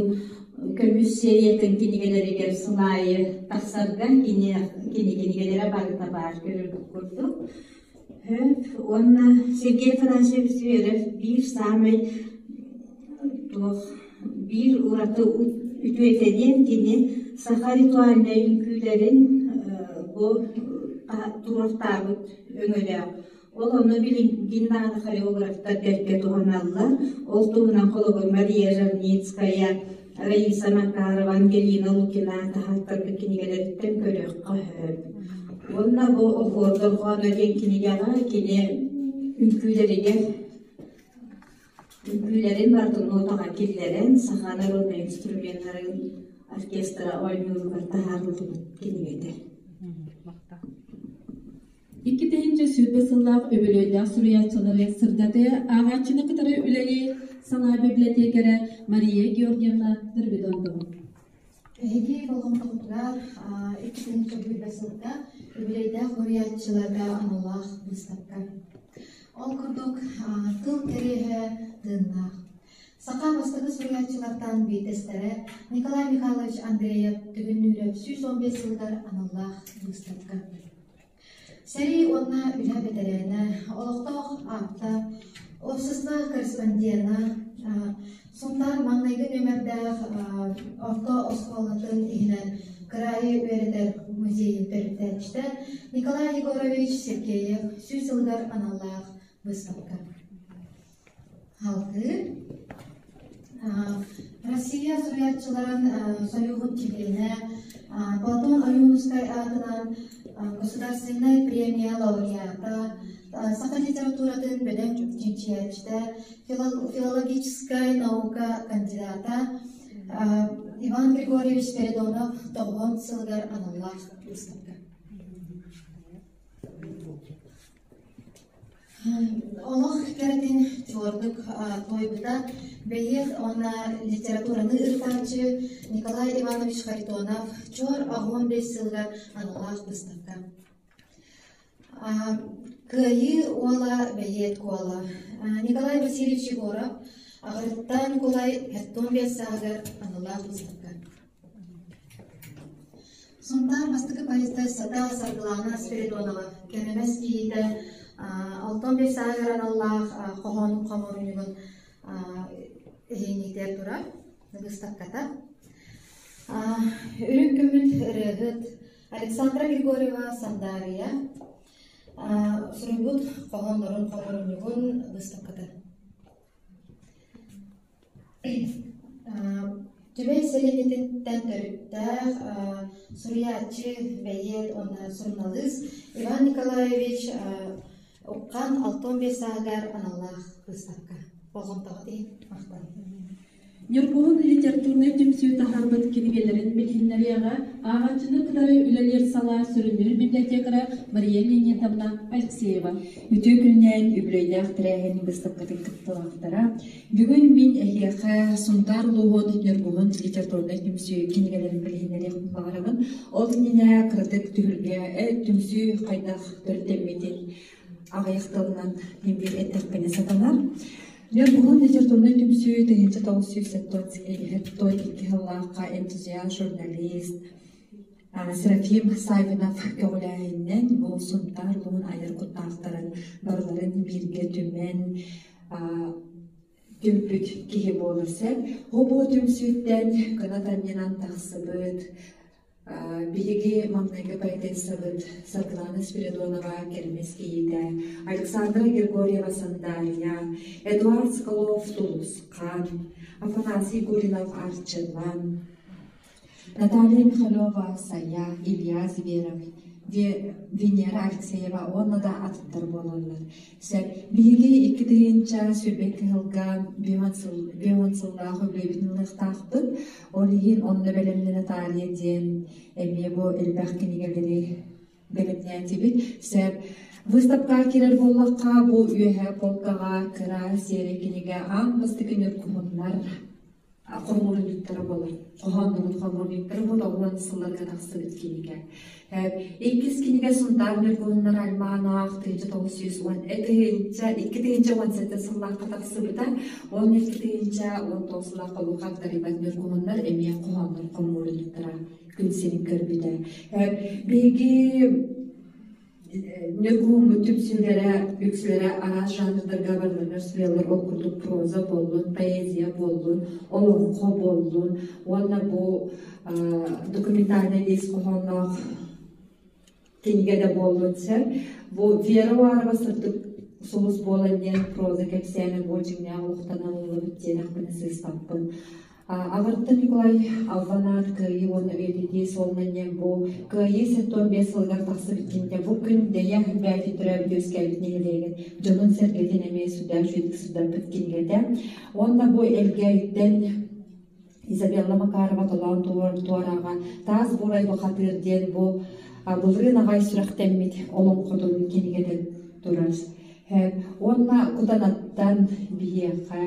көмүс сериятын кинигэлэригэр сыл аайы тахсарга кини кини кинигэлэрэ барыта баар көрөргүт курдук. Уонна Сергей Афанасьевич Зверев биир саамай туох биир ураты үтүөтэ диэн кини саха ритуальнай үҥкүүлэрин бу туруортаабыт өҥөлөөх. Ол ону билигин даҕаны хореографтар бэркэ туһаналлар. Ол туһунан холобур Мария Жавницкая, Раиса Макарова, Ангелина Лукина таһааттарбыт кинигэлэриттэн көрүөххэ сөп. Уонна бу Оһуор дорҕооно диэн кинигэҕэ кини үҥкүүлэригэр үҥкүүлэрин барытын нотаҕа киллэрэн саха народнай инструменнарын оркестра оонньууругар таһаарыллыбыт кинигэтэ. 2020 сыллаах үбүлүөйдээх суруйааччылары сырдатыы ааҕааччыны кытары үлэлии салаа библиотекарэ Мария Георгиевна Дорбидонтова. Эһиги болҕомтоҕутугар 2020 сылга үбүлүөйдээх суруйааччыларга аналлаах быыстапка. Ол курдук, тыл кэриэһэ тыыннаах. Саха бастакы суруйааччылартан биирдэстэрэ Николай Михайлович Андреев Түгүннүүрэп 115 сылыгар аналлаах быыстапка. Сэрии уонна үлэ бэтэрээнэ, олохтоох ааптар, уопсастыба корреспондена, Сунтаар маҥнайгы нүөмэрдээх орто оскуолатын иһинэн кыраайы үөрэтэр музейын төрүттээччитэ Николай Егорович Сергеев сүүс сылыгар аналлаах быыстапка. Салгыы Россия суруйааччыларын Союһун чилиэнэ Платон Ойуунускай аатынан Государственнай премия лауреата, саха литературатын бөдөҥ чинчийээччитэ, филологическай наука кандидата Иван Григорьевич Спиридонов тоҕуһун сылыгар аналлаах выставка. Олох кэрэтин чуордук туойбута бэйиэт уонна литератураны ырытааччы Николай Иванович Харитонов Чуор 85 сылыгар аналлаах быыстапка. Кыайыы уола бэйиэт куола Николай Васильевич Егоров Аҕырыттаа Ньукулай 75 сааһыгар аналлаах быыстапка. Сунтаар бастакы поэзиясата Саргылаана Спиридонова Кэрэмэс киһитэ 65 сааһыгар аналлаах хоһоонун хомуурунньугун иһиҥҥитигэр турар быыстапката. Үрүҥ көмүл ырыаһыт Александра Григорьева Сандаарыйа суруйбут хоһооннорун хомуурунньугун быыстапката. Түбэй сэлиэнньэтиттэн төрүттээх суруйааччы, бэйиэт уонна суруналыыс Иван Николаевич Уххан 65 сааһыгар аналлаах быыстапка. Болҕомтоҕут иһин махтал. Ньургуһун литературнай түмсүү таһаарбыт кинигэлэрин билиһиннэриэҕэ ааҕааччыны кытары үлэлиир салаа сүрүннүүр библиотекара Мария Леонидовна Алексеева. Үтүө күнүнэн үбүлүөйдээх тэрээһин быыстапкатын кыттыылаахтара. Бүгүн мин эһиэхэ Сунтаар улууһун Ньургуһун литературнай түмсүү кинигэлэрин билиһиннэриэхпин баҕарабын. Ол иннинэ кыратык түһүлгэ түмсүү хайдах төрүттэммитин аҕыйах тылынан мин биир эттэхпинэ сатанар. Ньургуһун литературнай түмсүү 1972 сыллаахха энтузиаст журналист Серафим Саввинов көҕүлээһининэн бу Сунтаар улууһун айар куттаахтарын барыларын бииргэ түмэн түмпүт киһи буолар сөп. Бу түмсүүттэн кынат анньынан тахсыбыт Биһиги маҥнайгы поэтессабыт Саргылана Спиридонова Кэрмэс кийиитэ, Александра Григорьева Сандаарыйа, Эдуард Соколов Тулусхан, Афанасий Гуринов Арчылан, Наталья Михалева Сайа, Илья Зверев, Венера Алексеева уонна да атыттар буолаллар. Сөп. Биһиги 2022 сылга бион сыллаах үбүлүөйбүтүн ылыахтаахпыт. Ол иһин онно бэлэмнэнэ таарыйа диэн эмиэ бу элбэх кинигэлэри бэлэмнээтибит. Сөп. Выставкаҕа киирэр буоллахха, бу үөһэ полкаҕа кыра сиэрэй кинигэ аан бастакы ньургуһуннар хомуурунньуктара буолар. Хоһооннорун хомуурунньуктара буолар уон сылларга тахсыбыт кинигэ. Иккис кинигэ Сунтаар Ньургуһуннар альманаах 1910 2017 сыллаахха тахсыбыта. 12 1019 сыллаахха Улахан Тарыйбат Ньургуһуннар эмиэ хоһооннор хомуурунньуктара күн сирин көрбүтэ. Биһиги Ньургуһуммут түмсүүлэрэ үксүлэрэ араас жанрдарга барыларыгар суруйаллар, ол курдук проза буоллун, поэзия буоллун, олоҥхо буоллун уонна бу документальнай ис хоһоонноох кинигэ да буоллун сөп. Бу Вера Уарова сырдык сулус буолан диэн проза кэпсээнэ бу дьиҥнээх олохтон ылыллыбыт диэтэхпинэ сыыспаппын. Аҕырыттан Николай Албан аат Кыайыы уонна үйэтитии суолунан диэн бу Кыайыы 75 сылыгар тахсыбыт кинигэ бу күн Дэйэ бэйэтин төрөөбүт үөскээбит нэһилиэгин дьонун-сэргэтин эмиэ сүрдээх үчүгэйдик сырдаппыт кинигэтэ. Уонна бу Элгээйиттэн Изабелла Макарова толоон туорааҕа Таас буурай бухатыыр диэн бу былырыын аҕай сүрэхтэммит олоҥхотун кинигэтэ турар. Уонна Кутанаттан биһиэхэ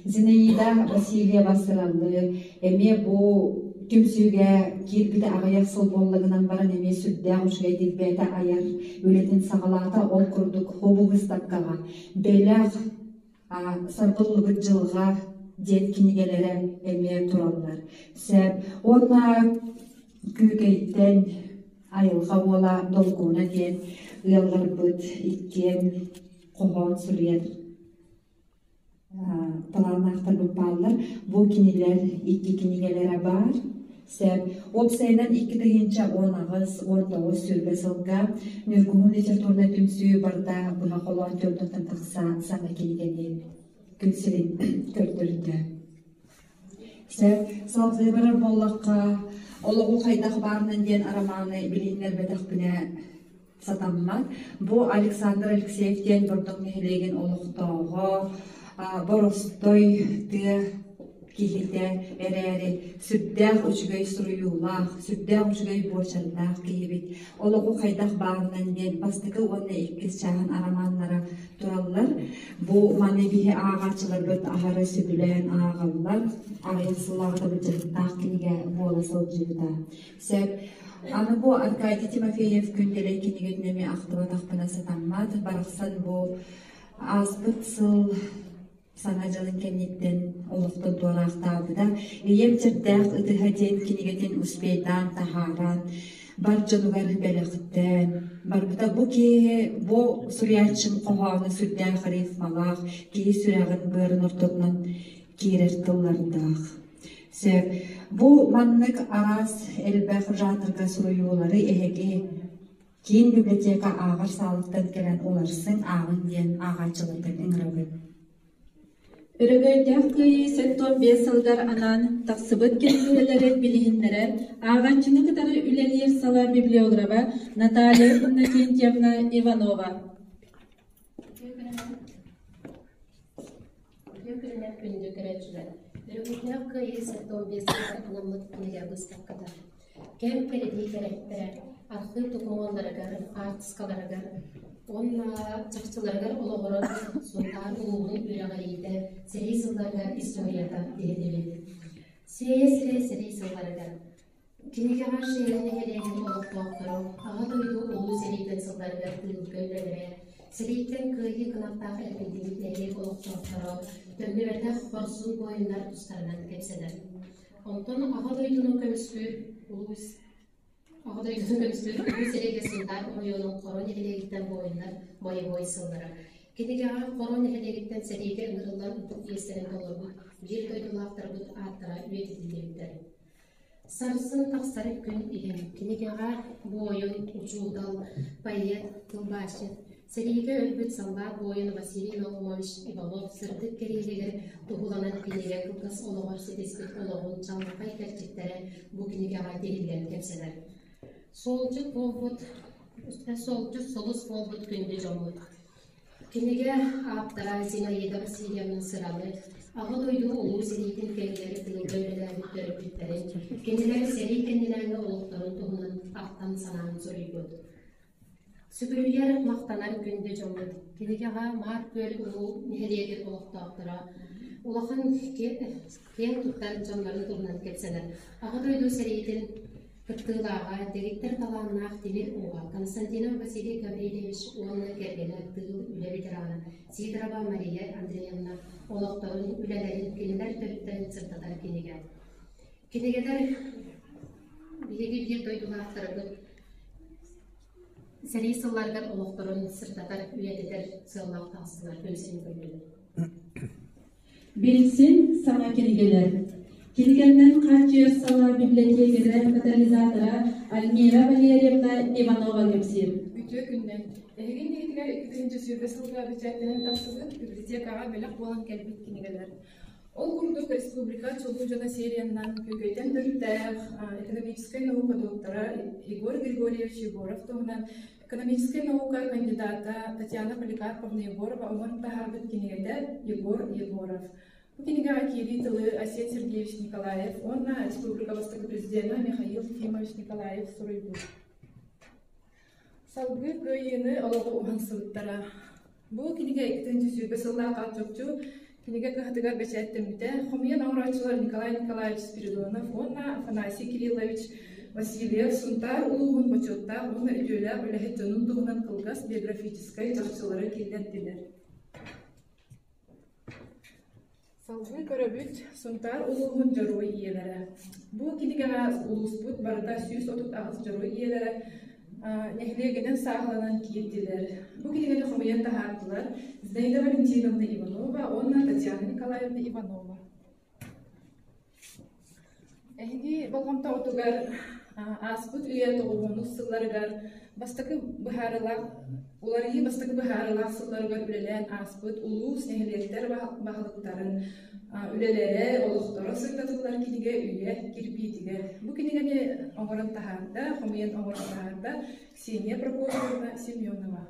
Зинаида Васильева сыралыы эмиэ бу түмсүүгэ киирбитэ аҕыйах сыл буолла гынан баран эмиэ сүрдээх үчүгэйдик бэйэтэ айар үлэтин саҕалаата. Ол курдук хобу быыстапкаҕа бэлэх сарбыллыбыт дьылҕа диэн кинигэлэрэ эмиэ тураллар. Сөп. Уонна Күүкэйтэн Айылҕа уола Долгуна диэн ыалларбыт иккиэн хоһоон суруйар талааннаахтарбыт бааллар. Бу кинилэр икки кинигэлэрэ баар. Сөп. Уопсайынан 2018 19 сүүрбэ сылга Ньургуһун литературнай түмсүү барыта быһа холоон төрдүттэн тахса саҥа кинигэни күн сирин көрдөрдө. Сөп. Салгыы барар буоллахха, олоҕу хайдах баарынан диэн арамааны билиһиннэрбэтэхпинэ сатаммат. Бу Александр Алексеев диэн Бордоҥ нэһилиэгин олохтооҕо, боростой тыа киһитэ эрээри сүрдээх үчүгэй суруйуулаах, сүрдээх үчүгэй буочардаах киһибит. Олоҕу хайдах баарынан диэн бастакы уонна иккис чааһын арамааннара тураллар. Бу маны биһи ааҕааччыларбыт аһары сөбүлээн ааҕаллар. Аҕыйах сыллааҕыта былдьаһыктаах кинигэ буола сылдьыбыта. Сөп. Аны бу Аркадий Тимофеев Күндэлэй кинигэтин эмиэ ахтыбатахпына сатаммат. Барахсан бу ааспыт сыл Саҥа дьылын кэнниттэн олохтон туораахтаабыта. Ийэм чэрдээх ытыһа диэн кинигэтин успейдаан таһааран, бар дьонугар бэлэхтээн барбыта. Бу киһи, бу суруйааччым хоһооно сүрдээх рифмалаах, киһи сүрэҕин быарын ортотунан киирэр тыллардаах. Сөп. Бу маннык араас элбэх жанрга суруйуулары эһиги Киин библиотека ааҕар саалыттан кэлэн уларсыҥ, ааҕыҥ диэн ааҕааччыларгын ыҥырабын. Өрөгөйдөөх Кыайыы 75 сылыгар анаан тахсыбыт кинигэлэри билиһиннэрэр, ааҕааччыны кытары үлэлиир салаа библиографа Наталья Иннокентьевна Иванова. Үтүө күнүнэн күндү көрөөччүлэр! Өрөгөйдөөх Кыайыы 75 сылыгар анаммыт кинигэ быыстапката. Кэм кэрдии кэрэһиттэрэ архыып докумуоннарыгар, хаартыскаларыгар уонна чахчыларыгар олоҕуран Сунтаар улууһун үөрэҕириитэ сэрии сылларыгар историята тиһиллибит. Сиэйэ сирэ сэрии сылларыгар Кинигэҕэ Шея нэһилиэгин олохтоохторо Аҕа дойду Улуу сэриитин сылларыгар тыылга үлэлэрэ, сэрииттэн кыайыы кынаттаах эргиллибит нэһилиэк олохтоохторо, төннүбэтэх хорсун буойуннар тустарынан кэпсэнэр. Онтон Аҕа дойдуну көмүскүүр улуус Аҕа дойдуну көмүскүүр Улуу сэриигэ Сунтаар оройуонун Хоро нэһилиэгиттэн буойуннар бойобуой сыллара. Кинигэҕэ Хоро нэһилиэгиттэн сэриигэ ыҥырыллан ытык иэстэрин толорбут биир дойдулаахтарбыт ааттара үйэтитиллибиттэр. Сарсын тахсар күн иһин кинигэҕэ буойун, учуутал, поэт, тылбаасчыт, сэриигэ өлбүт саллаат буойун Василий Наумович Иванов сырдык кэриэһигэр туһуланан кинигэ кылгас олоҕор ситиспит олоҕун чаҕылхай кэрчиктэрэ бу кинигэҕэ тиһиллэн кэпсэнэр. Суолдьут буолбут, суолдьут сулус буолбут күндү дьоммут. Кинигэ ааптара Зинаида Васильевна Сыралы Аҕа дойду Улуу сэриитин кэмигэр тыылга үлэлээбит төрөппүттэрин, кинилэр сэрии кэннинээҥҥи олохторун туһунан ахтан-санаан суруйбут. Сүгүрүйэр, махтанар күндү дьоммут кинигэҕэ Маар Күөл улуу нэһилиэгин олохтоохторо улахан киэн туттар дьоннорун туһунан кэпсэнэр. Аҕа дойду сэриитин Кыттыылааҕа дэгиттэр талааннаах тимир ууһа Константинов Василий Гаврильевич уонна кэргэнэ тыыл үлэ ветерана Сидорова Мария Андреевна олохторун, үлэлэрин кинилэр төрүттэрин сырдатар кинигэ. Кинигэлэр биһиги биир дойдулаахтарбыт сэрии сылларыгар олохторун сырдатар, үйэтитэр сыаллаах таҕыстылар, күн сирин көрдүлэр. Билсин саҥа кинигэлэр. Кинигэннэн хааччыйар салаа библиотекэрэ, катализатора Альмира Валерьевна Иванова кэпсиир. Үтүө күннэн. Эһиги иннигитигэр 2020 сылга бэчээттэнэн тахсыбыт библиотекаҕа бэлэх буолан кэлбит кинигэлэр. Ол курдук республика чулуу дьоно сериянан Күүкэйтэн төрүттээх экономическай наука доктора Егор Григорьевич Егоров туһунан Экономическай наука кандидата Татьяна Поликарповна Егорова оҥорон таһаарбыт кинигэтэ Егор Егоров. Бу кинигэҕэ киирии тылы Асет Сергеевич Николаев уонна республика бастакы президена Михаил Ефимович Николаев суруйбут. Салгыы кыайыыны олоҕу уһансыбыттара. Бу кинигэ 2020 сыллаах чопчу кинигэ кыһатыгар бэчээттэммитэ. Хомуйан оҥорооччулар Николай Николаевич Спиридонов уонна Афанасий Кириллович Васильев Сунтаар улууһун бочуоттаах уонна үтүөлээх үлэһит дьонун туһунан кылгас биографическай чахчылары киллэрдилэр. Салгыы көрөбүт Сунтаар улууһун Дьоруой ийэлэрэ. Бу кинигэҕэ улууспут барыта 138 Дьоруой ийэлэрэ нэһилиэгинэн сааһыланан киирдилэр. Бу кинигэни хомуйан таһаардылар Зинаида Валентиновна Иванова уонна Татьяна Николаевна Иванова. Эһиги болҕомтоҕутугар ааспыт үйэ тоҕуһунус сылларыгар бастакы быһаарыылаах уларыйыы бастакы быһаарыылаах сылларыгар үлэлээн ааспыт улуус, нэһилиэктэр баһылыктарын үлэлэрэ, олохторо сырдатыллар кинигэ үйэ кирбиитигэр. Бу кинигэни оҥорон таһаарда, хомуйан оҥорон таһаарда Ксения Прокопьевна Семенова.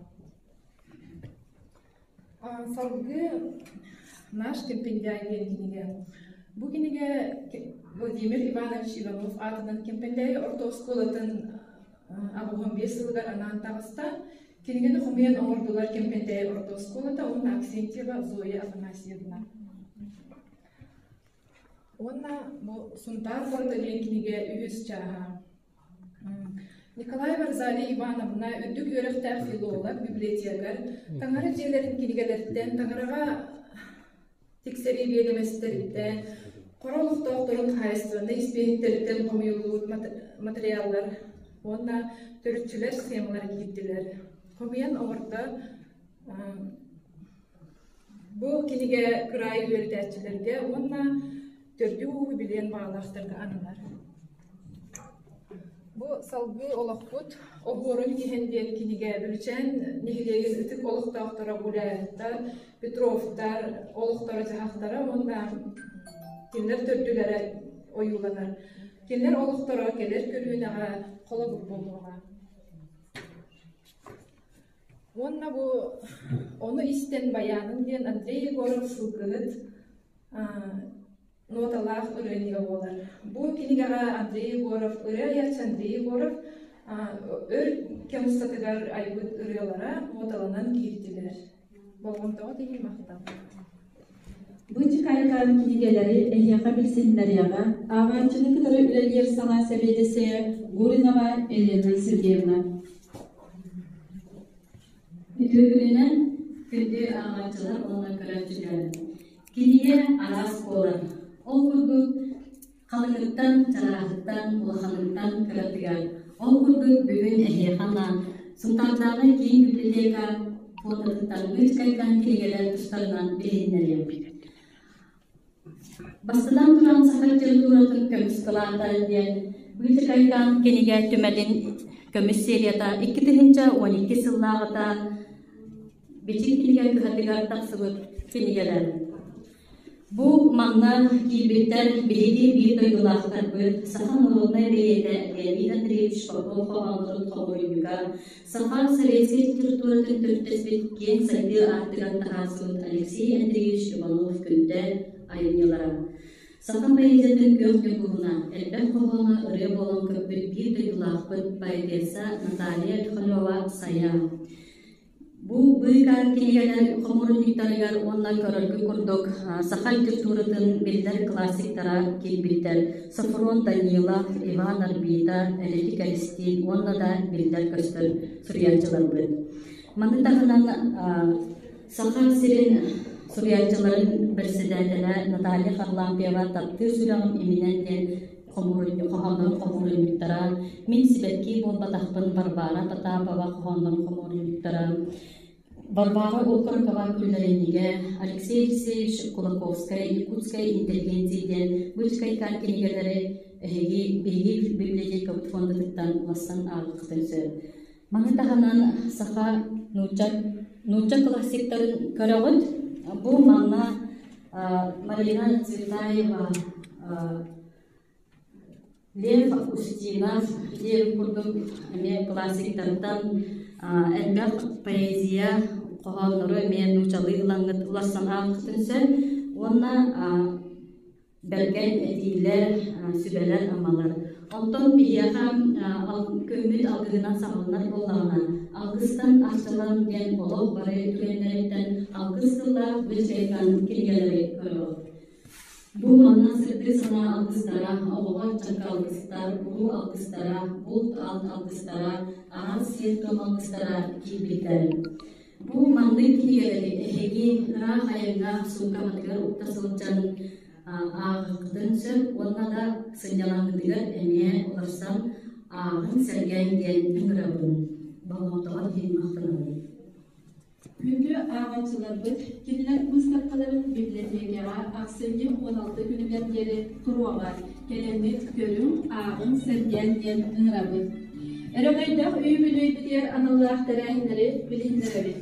Салгыы «Наш Кемпендяй» диэн кинигэ. Бу кинигэ Владимир Иванович Иванов аатынан Кемпендяй орто оскуолатын 85 сылыгар анаан таҕыста. Кинигэни хомуйан оҥордулар Кемпендяй орто оскуолата уонна Аксентьева Зоя Афанасьевна. Уонна бу «Сунтаар куората» диэн кинигэ үһүс чааһа. Николаева Розалия Ивановна үрдүк үөрэхтээх филолог, библиотекарь, таҥара дьиэлэрин кинигэлэриттэн, таҥараҕа тиксэрии биэдэмэстэриттэн, хоро олохтоохторун хаһаайыстыбаннай испииһэктэриттэн хомуйуллубут материаллар уонна төрүччүлэр схемалара киирдилэр. Хомуйан оҥордо Бу кинигэ кыраайы үөрэтээччилэргэ уонна төрдү-ууһу билиэн баҕалаахтарга ананар. Бу салгыы олохпут оһуорун тиһэн диэн кинигэ Бүлүчээн нэһилиэгин ытык олохтоохторо Гуляевтар, Петровтар олохторо-дьаһахтара уонна кинилэр төрдүлэрэ ойууланар. Кинилэр олохторо кэлэр көлүөнэҕэ холобур буолуоҕа. Уонна бу ону истэн байааным диэн Андрей Егоров сылгыһыт ноталаах ырыанньыга буолар. Бу кинигэҕэ Андрей Егоров, ырыа айааччы Андрей Егоров өр кэм устатыгар айбыт ырыалара ноталанан киирдилэр. Болҕомтоҕут иһин махтал. Бу дьикайкаан кинигэлэри эһиэхэ билсиһиннэриэҕэ ааҕааччыны кытары үлэлиир саҥа сэбиэдиссэйэ Гуринова Елена Сергеевна. Үтүө күнүнэн күндү ааҕааччылар уонна көрөөччүлэр! Кинигэ араас буолар. Ол курдук халыҥыттан, чарааһыттан, улаханыттан кыратыгар. Ол курдук бүгүн эһиэхэ анаан Сунтаардааҕы киин библиотека фондатыттан Мыычкайкан кинигэлэр тустарынан билиһиннэриэм. Бастатан туран саха литературатын көмүс кылаата диэн Быычыкайкаан кинигэ түмэлин көмүс серията 2012 сыллааҕыта Бичик кинигэ кыһатыгар тахсыбыт кинигэлэр. Бу манна киирбиттэр биһиги биир дойдулаахтарбыт саха норуодунай бэйиэтэ Леонид Андреевич Попов хоһооннорун хомуурунньуга, саха советскай литературатын төрүттэспит киэҥ сайдыы аартыгар таһаарсыбыт Алексей Андреевич Иванов-Күндэ айымньылара. Саха поэзиятын күөх ньургуһуна, элбэх хоһооно ырыа буолан көппүт биир дойдулаахпыт поэтесса Наталья Лихарева-Сайа. Бу быыкаан кинигэлэр хомуурунньуктарыгар уонна көрөргө курдук саха литературатын биллэр классиктара киирбиттэр Софрон Данилов, Иван Арбита, Эрилик Эристиин уонна да биллэр-көстөр суруйааччыларбыт. Маны таһынан Саха сирин суруйааччыларын бэрэссэдээтэлэ Наталья Харлампьева «Таптыыр сүрэҕим иминэн» диэн хоһооннорун хомуурунньуктара, Мин сибэкки буолбатахпын Варвара Потапова хоһооннорун хомуурунньуктара, Варвара Окорокова күллэриннигэ, Алексей Алексеевич Кулаковскай «Якутская интеллигенция» диэн бычкайкаан кинигэлэри эһиги биһиги библиотекабыт фондатыттан уларсан ааҕыаххытын сөп. Маны таһынан саха нуучча нуучча классиктарын көрөҕүт. Бу манна Марина Цветаева, Лев Устинов диэн курдук эмиэ классиктартан элбэх поэзия хоһооннору эмиэ нууччалыы ылаҥҥыт уларсан ааҕыаххытын сөп уонна бэргэн этиилэр, сүбэлэр-амалар. Оттон биһиэхэ күммүт алгыһынан саҕаланар буоллаҕына, алгыстан арчылан диэн олох бары түгэннэриттэн алгыс тыллаах быччайкан кинигэлэри көрөҕүт. Бу манна сырдык санаа алгыстара, оҕоҕо ыччакка алгыстар, уруу алгыстара, булт-алт алгыстара, араас сиэр-туом алгыстара киирбиттэр. Бу маннык кинигэлэри эһиги ыраах айаҥҥа суумкаҕытыгар укта сылдьан ааҕыаххытын сөп уонна да сынньалаҥҥытыгар эмиэ уларсан ааҕыҥ, сэргээҥ диэн ыҥырабын. Болҕомтоҕо иһин махтанабын. Күндү ааҕааччыларбыт, кинилэр быыстапкаларын библиотекаҕа ахсынньы 16 күнүгэр диэри туруоҕа. Кэлэммит көрүҥ, ааҕыҥ, сэргээҥ диэн ыҥырабыт. Өрөгөйдөөх үбүлүөйбүтүгэр аналлаах тэрээһиннэри билиһиннэрэбит.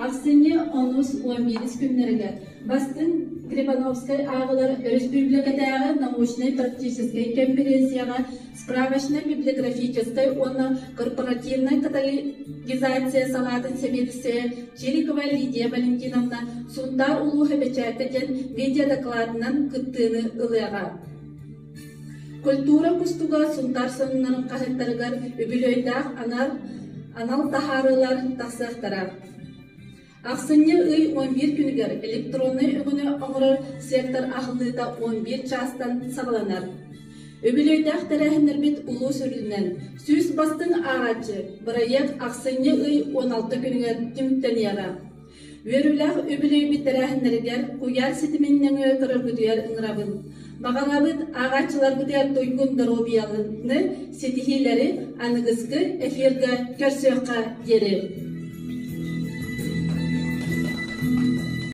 Ахсынньы онус уон биирис күннэригэр Бастыҥ Грибановскай ааҕылар өрөспүүбүлүкэтээҕи научнай-практическай кэмпириэнсийэҕэ справочнай-библиографическай уонна корпоративнай каталогизация салаатын сэбиэдиссэйэ Чирикова Лидия Валентиновна Сунтаар улууһа бэчээккэ диэн видеодокладынан кыттыыны ылыаҕа. Культура кустуга Сунтаар сонуннарын хаһыаттарыгар үбүлүөйдээх анал, анал таһаарыылар тахсыахтара. Ахсынньы ый 11 күнүгэр электроннай өҥөнү оҥорор сектор аһыллыыта 11 чаастан саҕаланар. Үбүлүөйдээх тэрээһиннэрбит улуус үрдүнэн 100 бастыҥ ааҕааччы бырайыак ахсынньы ый 16 күнүгэр түмүктэниэҕэ. Үөрүүлээх үбүлүөйбүт тэрээһиннэригэр куйаар ситимин нөҥүө көрөргүтүгэр ыҥырабын. Баҕарабыт ааҕааччыларбытыгар туйгун доруобуйаны, ситиһиилэри аныгыскы эфиргэ көрсүөххэ диэри.